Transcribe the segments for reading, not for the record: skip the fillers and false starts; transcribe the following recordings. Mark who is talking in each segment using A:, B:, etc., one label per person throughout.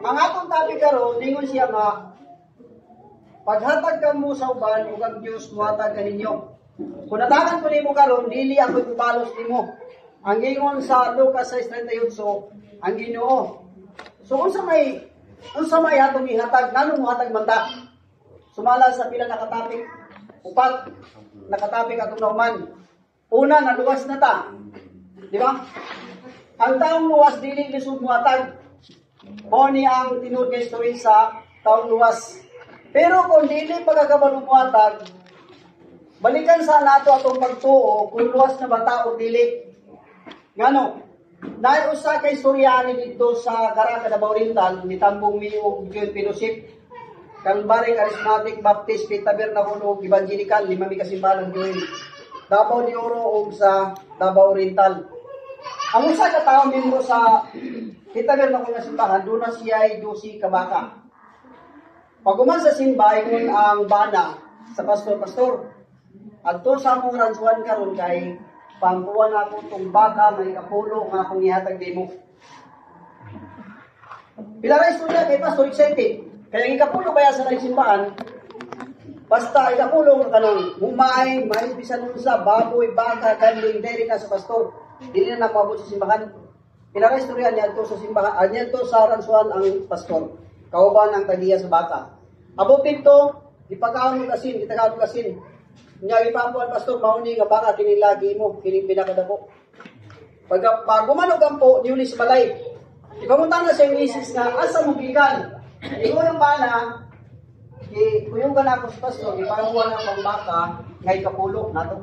A: Ang atong topic karon, ningon siya nga paghatag kamo sa uban ug ang Dios mohatag kaninyo. Kung natagan ko nimo karon, dili ako ibalos nimo. Ang ingon sa Lucas 6:38 ang Ginoo. So unsa may atong ihatag, nganong mohatag man ta? Sumala sa pila na ka-topic, upat na ka-topic atong nauman. Una, naluwas na ta. Di ba? Ang taong luwas dili lisod mohatag. Mao ni ang tinuod nga story sa taong luwas. Pero kung dili pagkakabalo mohatag, balikan sa nato atong pagtuo kung luwas na ba ta o dili. Ngano? Naay usa ka istorya ni didto sa Caraga, Davao Oriental, mitambong mi og joint fellowship. Calvary, Charismatic, Baptist, Faith Tabernacle ug Evangelical, lima mi kasimbahan ang join. Davao de Oro ug sa Davao Oriental. Ang usa ka tawo, membro sa Faith Tabernacle nga simbahan, duna siya ay 12 ka baka. Pag human sa simba, ingon ang bana sa pastor, "Pastor, adto sa among ransuan karon kay paampuan ako tong baka may kapulo nga akong ihatag nimo." Pila ra istorya kay pastor, excited. Kaya ang ikapulo kaya sa simbahan, basta ikapulo nga kanang humay, mais, bisan unsa, baboy, baka, kanding, diri na sa pastor. Dili na maabot sa simbahan. Pila ra istorya niya sa simbahan, niya sa ransuan ang pastor. Kauban ang tagiya sa baka. Abot dito, ipakaon og asin, gitakaon og asin. Nya ipampuan pastor, "Mao ni nga baka kini lagi mo, kini pinakadako." Pag gumanog ampo, niuli sa balay. Ipamunta na sa misis nga, "Asa mo gikan?" Ingon ang bana, "Gi kuyugan ako sa pastor, ipampuan ako ang baka, ngay kapulo nato."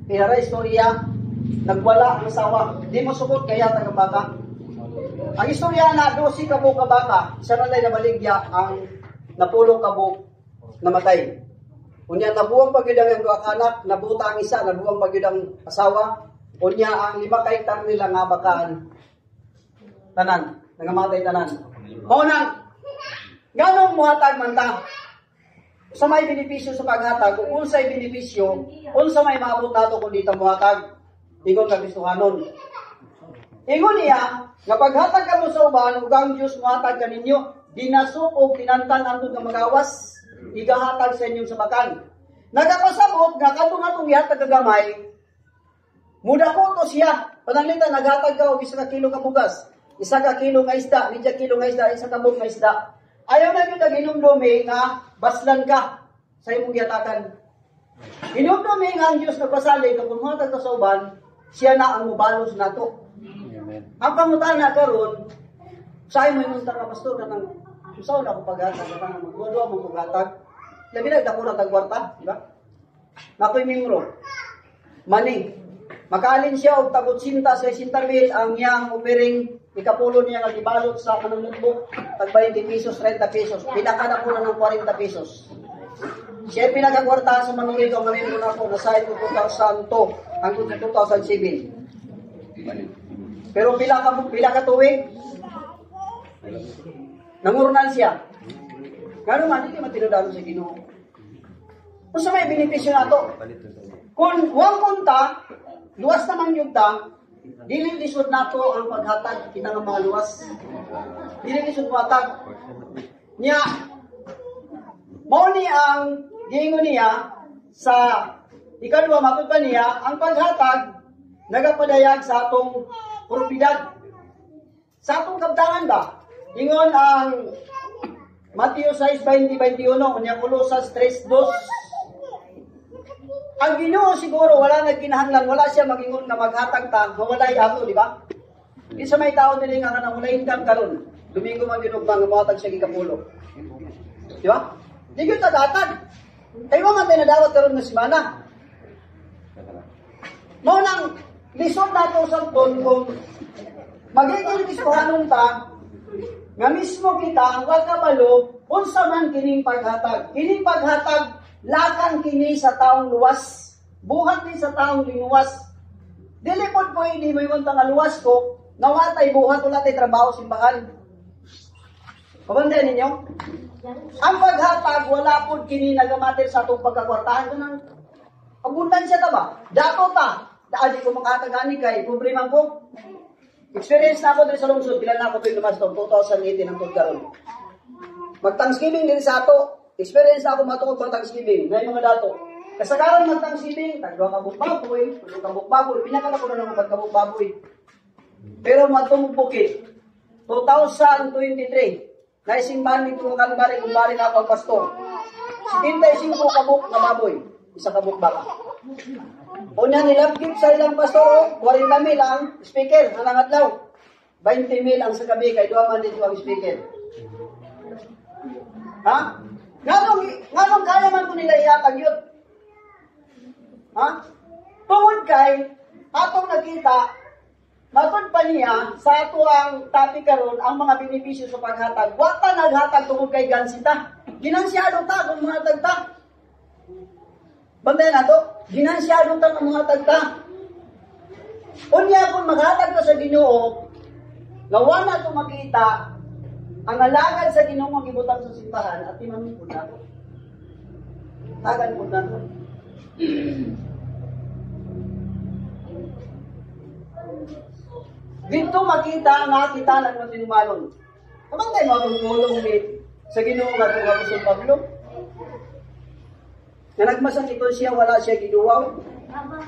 A: Pinara istorya, nagwala ang asawa, di mo sukot kaya taga baka. Ang istorya na 12 ka buok ka baka, isa na lang nabaligya, ang napulo ka buok namatay. Unya nabuwang pa gyud ang duha ka anak, nabuta ang isa, nabuwang pa gyud ang asawa. Unya ang 5 ka hektar nila nga bakaan tanan, nangamatay tanan. Mao nang nganong muhatag man ta? Sa may benepisyo sa paghatag, kung unsay benepisyo, unsa may maabot nato kung di ta muhatag? Ingon ka Kristohanon. Ingon niya, nga paghatag kamo sa uban, ug ang Dios muhatag kaninyo, dinasok og tinantan hantod nga magawas, igahatag sa inyong sabakan. Nagapasabot nga kadto nga itong gihatag kagamay, mudako to siya. Pananglitan, naghatag ka og 1 ka kilo ka bugas, 1 ka kilo nga isda, medya kilo nga isda, 1 ka nga isda. Ayaw na gyud hinumdumi nga baslan ka sa imong gihatagan. Hinumdumi nga ang Dios nagpasalig nga kung muhatag ka sa uban, siya na ang mubalos nato.
B: Amen.
A: Ang pangutana karon, sa mo ingon ka, "Pastor, kanang usaw na ako paghatag, kanang magduwa mo paghatag." Labi na dako na tag kwarta, di ba? Nakoy miyembro. Mani. Makalin siya og tag 80 sa 60 mil ang iyang offering, ikapulo niya nga gibalot sa kanang notebook, tag 20 pesos, 30 pesos. Pinaka dako na ng 40 pesos. Siya pinakakwarta sa Manurito nga miyembro nako, nasa 2002 hangtod sa 2007. Pero pila ka tuig nangurnan siya. Ngano man dili man tinuod sa Ginoo? Unsa may benepisyo nato? Kung wang kunta, luwas naman yung ta, dili lisod nato ang paghatag kita nga mga luwas. Dili lisod mohatag. Nya, mao ni ang giingon niya sa ikaduha, matud pa niya, ang paghatag nagapadayag sa atong propiedad. Sa atong kabtangan ba? Ingon ang Mateo 6:20-21, unya Colosas 3:2. Ang Ginoo siguro wala nagkinahanglan, wala siya magingon na maghatag ta, mawalay ato, di ba? Di sa may tao dili nga kanang wala income karon. Domingo man ginugma nga mohatag siya gikapulo. Di ba? Di gyud tagatag. Kay wa man tay nadawat karon nga semana. Mao nang lisod nato sa kung magiging Kristohanon ta nga mismo kita ang kabalo unsa man kining paghatag. Kining paghatag lakan kini sa taong luwas. Buhat ni sa taong linuwas. Dili pod pwede moingon ta nga luwas ko, nga wa tay buhat, wala tay trabaho simbahan. Pabantay ninyo? Ang paghatag, wala pod kini nagamater sa atong pagkakwartahan. Kanang abundansya ta ba? Dato ta. Daan di ko makahatag ani kay pobre man ko. Experience na ako diri sa lungsod, pila na ako tuig na 2018 ang tuig karon. Mag-Thanksgiving din sa ato. Experience na ako matuod pang Thanksgiving. May mga dato. Kasagaran mag-Thanksgiving, tagduha ka buok baboy, tulo ka buok baboy, pinakala ko na lang ka buok baboy. Pero matungog bukid, 2023, naisimbahan dito ang Kalbaryo, kung bari na ako ang pastor. 75 ka buok na baboy, isa ka buok baka. Unya nila gift sa ilang pastor, 40 mil ang speaker, halang adlaw. 20 mil ang sa gabi, kay duha man dito ang speaker. Ha? Nganong kaya man ko nila ihatag yun? Ha? Tungod kay atong nakita, matod pa niya sa ato ang topic karon, ang mga benepisyo sa paghatag. Wa ta naghatag tungod kay gansita. Ginansyado ta kung muhatag ta. Bantayan nato, ginansyado ta kung muhatag ta. Unya kung maghatag ta sa Ginoo, nga wa na to makita ang alagad sa Ginoo nga gibutang sa simbahan at timanon pud nato. Tagan pud nato. Dito makita nga kita nagmatinumalon. Kamantay mo atong tulong ni sa Ginoo nga itong Apostol Pablo. Nga nagmasakit siya, wala siya giduwaw.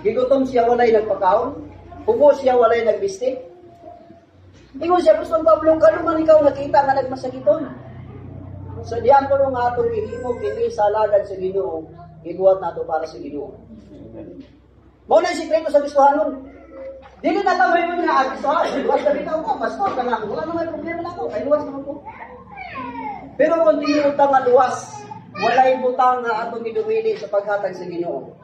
A: Gigutom siya, walay nagpakaon. Hubo siya, walay nagbisti. Ingon siya, Apostol Pablo, kano man ikaw nakita nga nagmasakiton? Sa diakono nga atong gihimo kini sa alagad sa Ginoo, gibuhat nato para sa Ginoo. Mao na sikreto sa Kristohanon. Dili na lang may nga Kristohanon, luwas na bitaw ko, pastor ka lang, wala naman problema na ako, kay luwas naman ko. Pero kung dili utang nga luwas, walay butang nga atong gidumili sa paghatag sa Ginoo.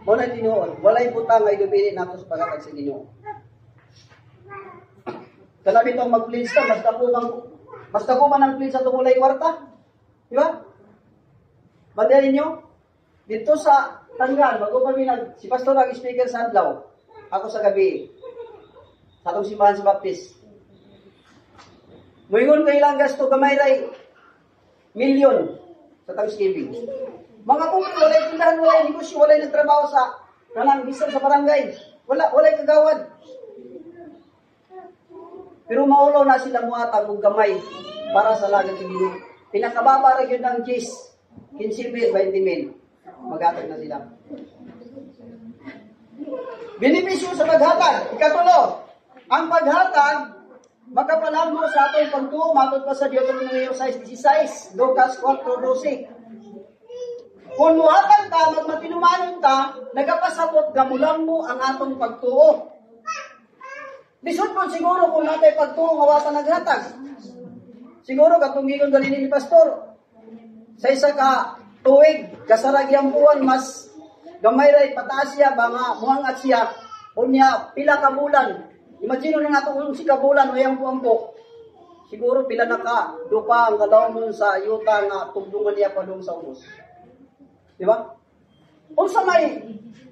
A: Mao na tinuod, walay butang nga idumili nato sa paghatag sa Ginoo. Kalabi tong mag-pledge ka, mas dako man ang pledge sa itong walay kwarta. Di ba? Bantayan ninyo, dito sa Tanggal, bago pa mi si Pastor ang speaker sa adlaw, ako sa gabi, sa atong simbahan sa Baptist. Muingon kay ilang gasto gamay ray milyon sa Thanksgiving. Mga pobre, walay tindahan, walay negosyo, walay nagtrabaho sa kanang bisan sa barangay. Wala, walay kagawad. Pero maulaw na sila muhatag og gamay para sa lagad sa Ginoo. Pinakababa ra gyud ang 10, 15 mil, 20 mil. Maghatag na sila. Benepisyo sa paghatag. Ikatulo, ang paghatag makapalambo sa atong pagtuo matod pa sa Deuteronomio 6:16, Lucas 4:12. Kung muhatag ta, magmatinumanon ta, nagapasabot gamulambo ang atong pagtuo. Lisod po siguro kung natay pagtuo nga wata naghatag. Siguro katong gigon galini ni pastor sa isa ka tuig kasaragyang buwan mas gamay ray pataas siya ba nga muhangat siya unya pila ka bulan. Imagine na nato kung si ka bulan o buwan po. Siguro pila na ka dupa ang kalawmon sa yuta nga tugdungan niya padung sa ubos. Di ba? Unsa may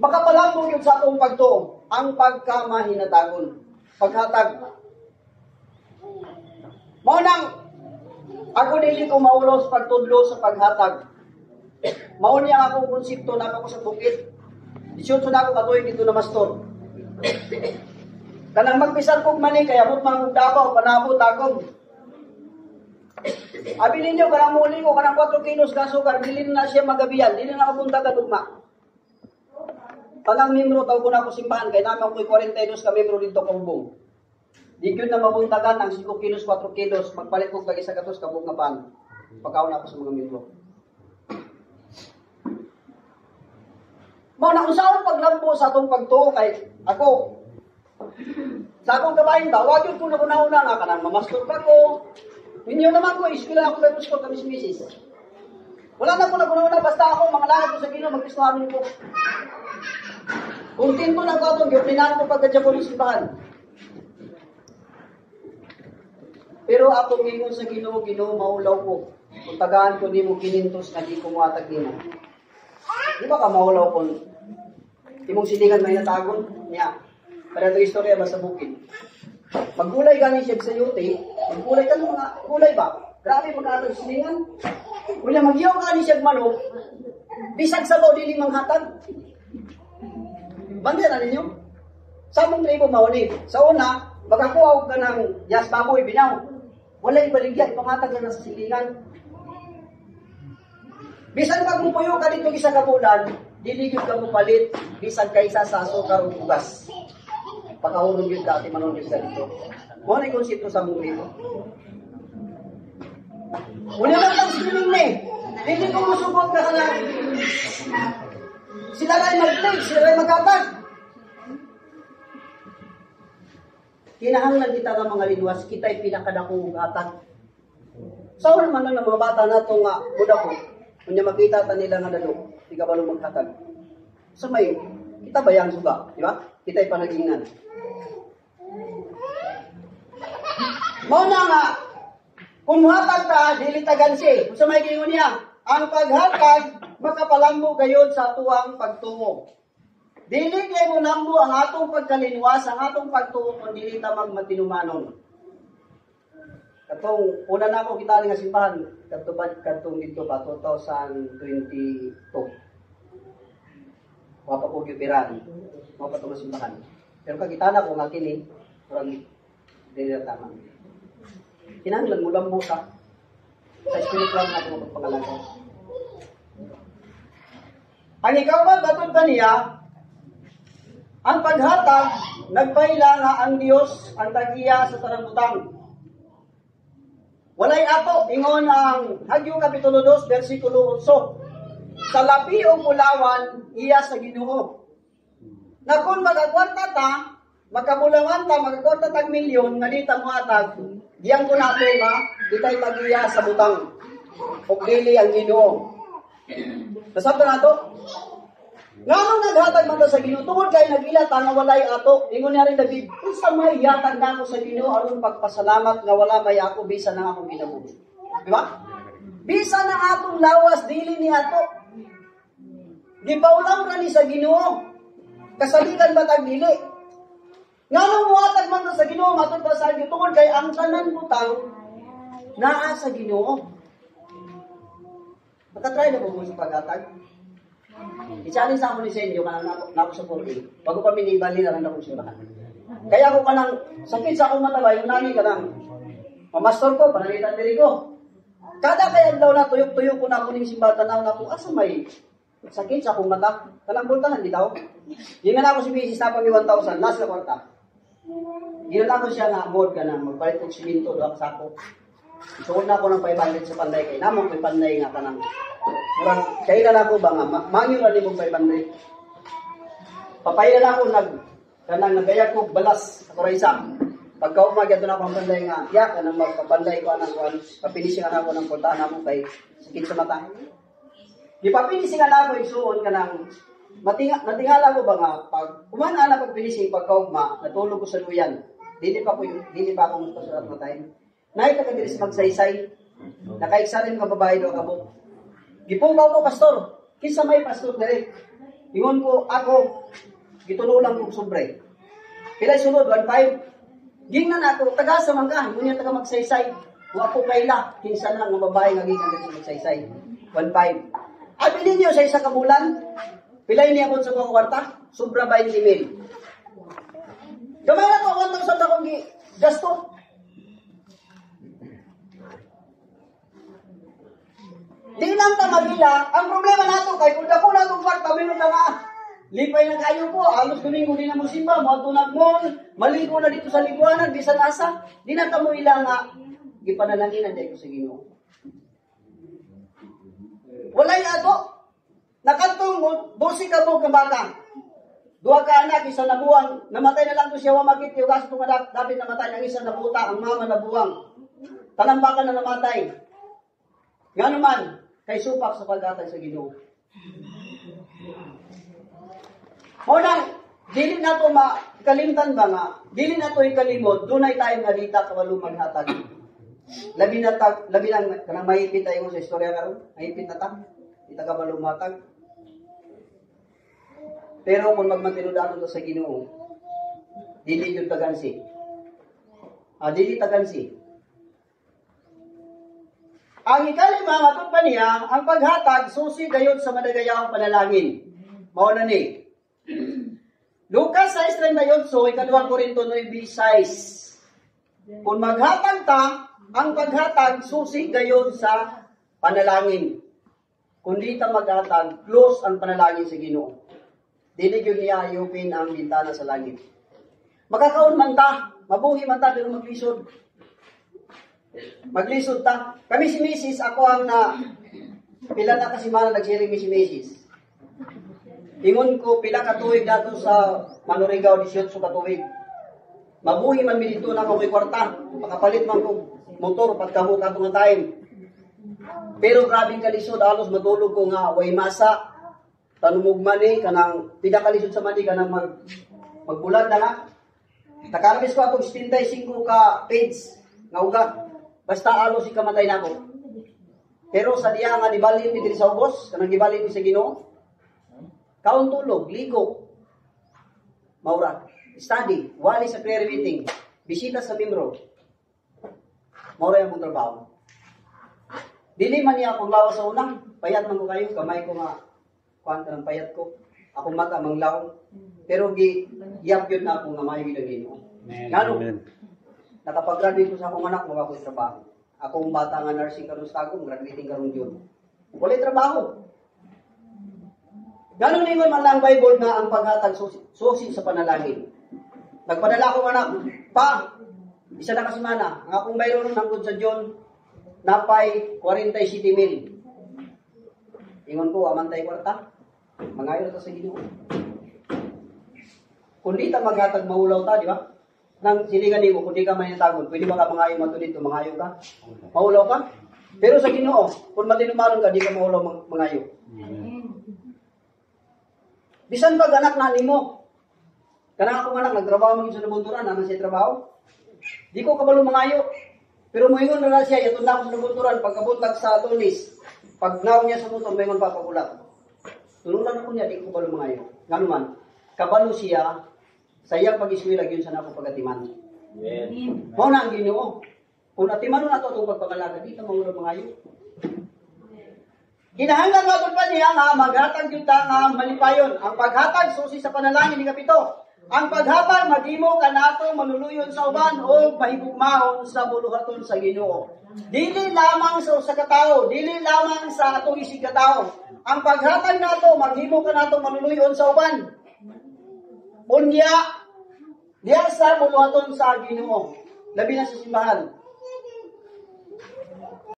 A: makapalambog yun sa atong pagtuo, ang pagkamahinatagon, paghatag. Mao nang ako dili ko maulaw sa pagtudlo sa paghatag. Mao niya akong konsepto na ako sa bukid. 18 na ako katuig dito na mastor. Kanang magpisar kog mani kay abot man kog Davao, panabot akong. Abi ninyo kanang muli ko kanang 4 kilos gasukar dili na siya magabiyan, dili na ako buntagan ugma. Tanang membro tawag ko na ako simbahan kay naman ko'y 42 ka membro dito kaubong. Di gyud na mabuntagan ang 5 kilos, 4 kilos, magpalit kog tag isa ka kabuok nga pan. Pagkaon ako sa mga membro. Mao na unsaon paglambo sa atong pagtuo kay ako sa akong kabahin ba, wag yun po na una nga kanang mamastor pa ko. Ninyo naman ko, eskwela ako kay Pastor kami si Mrs. Wala na ko na basta ako mga lakad ko sa Ginoo magkristohanon ko. Kontento na ko atong giordinahan ko pagkadya ko ng simbahan. Pero ako ngingon sa Ginoo, Ginoo maulaw ko. Kung tagaan ko nimo 500 nga di ko mohatag nimo. Di ba ka maulaw kung imong silingan may natagon niya? Para ito istorya ba sa bukid? Maggulay gani siya sa yute, maggulay ka ng mga gulay ba? Grabe magkatag silingan. Kunya magyaw gani siya manok, bisag sabaw dili manghatag. Bantayan na ninyo. Sa among tribo mao ni. Sa una, Makakuha og kanang yas baboy binaw. Walay baligya, ipangatag lang sa silingan. Bisan pag mupuyo ka dito isa ka bulan, dili gyud ka mopalit bisan kaysa sa asukar ug bugas. Pagkahulong gyud ka, ati manon gyud ka dito. Mao na konsepto sa mong dito. Wala lang kang siling ni. Dili ko musugot ka kana. Sila ray mag-play, sila ray magkatag. Kinahanglan kita nga mga linwas, kita'y pinakadako og atag. Sa so, man ang mga bata nato nga budak ko, kunya makita ta nila nga dalo, di ka balo maghatag. Sa may kita bayang suga, di ba? Kita'y panagingan. Mao na nga kung muhatag ta, dili tagansi. Sa may gingon niya, ang paghatag makapalambo gayon sa tuwang pagtuo. Dili kay mo lambo ang atong pagkalinwas, ang atong pagtuo kung dili ta magmatinumanon. Katong una na ako kita nga simbahan, kadto pa kadtong didto pa 2022. Wa pa ko gipiran. Wa pa to simbahan. Pero kakita na ko nga kini, murag dili na tama. Kinahanglan mo lambo ka sa spiritual nga atong pagpangalaga. Ang ikaw ba batod ba niya? Ang paghatag, nagpaila nga ang Dios ang tag-iya sa tanang butang. Walay ato, ingon ang Hagyo Kapitulo 2, versikulo 8. Sa labi o bulawan, iya sa Ginoo. Na kung magakwarta ta, makabulawan ta, magakwarta tag milyon, nga di ta mohatag, diyang ko nato nga, di tayo tag-iya sa butang. O dili ang Ginoo. Nasabta nato? Nganong naghatag man ta sa Ginoo tungod kay nagila ta nga walay ato. Ingon niya rin David, unsa may yatag nako sa Ginoo aron pagpasalamat nga wala may ako bisan ang akong kinabuhi. Di ba? Bisan ang atong lawas dili ni ato. Gipaulam ra ni sa Ginoo. Kasaligan ba tag dili? Nganong muhatag man ta sa Ginoo matud pa sa Ginoo tungod kay ang tanan butang naa sa Ginoo. Makatry na mo sa paghatag? I-challenge ako ni sa inyo, kanang nako sa 4A. Bago pa minibali na rin akong simbahan. Kaya ako kanang sakit sa akong mata ba, yung nani kanang mamastor ko, panalitan diri ko. Kada kay adlaw na tuyok-tuyok ko na ako ning simbahan, tanaw na ako, asa may sakit sa akong mata. Kanang bultahan, bitaw. Gingan ako si Mrs. Napang 1,000, last na kwarta. Gingan ako siya nga, mod ka na, magpalit og siminto, doon sako. Suod na ako ng 500 sa panday kay namong ko'y panday nga kanang. Murang kailan ako ba nga mangyo ra nimo 500. Papayla na ako nag kanang nagayag ko balas sa Kuraysa. Pagka umaga doon ako ang panday nga, ya kanang magpapanday ko anang kuan, papinising na ako ng puntahan namo kay sakit sa mata. Gipapinising na ako igsuon kanang matinga natingala ko ba nga pag kumana na pag finishing pagkaugma natulog ko sa luyan. Dili pa ko dili pa ako musulat matay. Naay ka diri sa magsaysay. Nakaiksa rin ka babae do kabuk. Gipukaw ko pastor. Kinsa may pastor diri? Ingon ko ako gitulo lang kog sobre. Pilay sulod 15. Gingnan ako taga sa mangga, ingon niya taga magsaysay. Wa ko kaila kinsa na nga babae nga gikan diri sa magsaysay. 15. Abi ninyo sa isa ka bulan, pilay niya kon sa kwarta? Sobra 20,000. Gamay na ko 1,000 akong gi gasto. Di lang ta magila, ang problema nato kay kung dako na itong kwarta, minun na nga, lipay na kayo po, alos Domingo di na mo simba, moadto na mall, maligo na dito sa liguanan, bisan asa, di na ta mo ila nga, gipanalangin na ko sa Ginoo. Walay ato, nakantong 12 ka buok nga bata, duha ka anak, isa nabuang, namatay na lang to siya, wa makit, yung gasto nga dapat namatay, ang isa nabuta, ang mama nabuang, talambakan na namatay. Nga naman, kay supak sa paghatag sa Ginoo. Muna, dili na to makalimtan ba nga, dili na to ikalimot, dunay tayo nga dita kawalo maghatag. Labi na ta, labi na kanang mahipit tayo sa istorya karon, mahipit na ta, ita kabalo matag. Pero kung magmatinudanon ta sa Ginoo, dili jud tagansi. Dili tagansi. Ang ikalima, matod pa niya, ang paghatag, susi gayon sa madagayang panalangin. Mao na ni. Lucas 6:38, ikaduhang Korinto 9:6. Kung maghatag ta, ang paghatag susi gayon sa panalangin. Kung di ta maghatag, close ang panalangin sa Ginoo. Dili gyud niya i-open ang bintana sa langit. Makakaon man ta, mabuhi man ta, pero maglisod. Maglisod ta. Kami si Mrs., ako ang na, pila na kasi mana nag-sharing mi si Mrs. Ingon ko, pila ka tuig dato sa Manurigao, 18 ka tuig. Mabuhi man mi dito na ako kay kwarta. Makapalit man ko motor pagkamo kato nga time. Pero grabing kalisod, alos matulog ko nga way masa. Tanumog mani kanang pila kalisod sa mani kanang magbulat na nga. Nakarabis ko atong 75 ka page nga uga. Basta alos ikamatay nako. Pero sa diya nga nibalhin mi diri sa ubos, kanang gibalhin mi sa Ginoo. Kaon, tulog, ligo. Maura. Study, wali sa prayer meeting, bisita sa membro. Maura yung akong trabaho. Dili man niya akong lawas sa unang, payat man ko kayo, kamay ko nga, kuan ka ng payat ko. Akong mata manglaw. Pero gi giyap yun na ako nga maayo gid ang Ginoo. Ngano? Nakapag-graduate ko sa akong anak, wala ko'y trabaho. Akong bata nga nursing karon sa Tagum, graduating karon June. Wala'y trabaho. Ganun ningon man lang Bible nga ang paghatag susi, susi sa panalangin. Nagpadala ko anak, pa, isa na kasimana, ang akong bayro nun hangtod sa June, napay 47 mil. Ingon ko, amantay kwarta, mangayo ta sa Ginoo. Kung di ta maghatag, maulaw ta, di ba? Nang silingan nimo, kung di ka manitagon, pwede ba ka mangayo mato dito, mangayo ka? Maulaw ka? Pero sa Ginoo, kung matinumaron ka, di ka maulaw mangayo. Bisan pag anak na nimo, kanang akong anak, nagtrabaho man sa nabunturan, naman siya trabaho. Di ko kabalo mangayo. Pero moingon na lang siya, yatun na ako sa nabunturan, pagkabuntag sa Lunes, pag naong niya sa motor, moingon pa pagulat. Tulunan ako niya, di ko kabalo mangayo. Ngano man, kabalo siya, sa iyang pag-eskwela, yun sa nako pagatiman. Mao na ang Ginoo. Kung atiman na ato itong pagpangalaga, di ta mawala mangayo. Kinahanglan matod pa niya nga maghatag gyud ta nga malipayon. Ang paghatag susi sa panalangin, ikapito. Ang paghatag maghimo kanato manuluyon sa uban o mahigugmaon sa buluhaton sa Ginoo. Dili lamang sa usa ka tawo, dili lamang sa atong isig ka tawo. Ang paghatag nato maghimo kanato manuluyon sa uban. Unya diya sa buluhaton sa Ginoo. Labi na sa simbahan.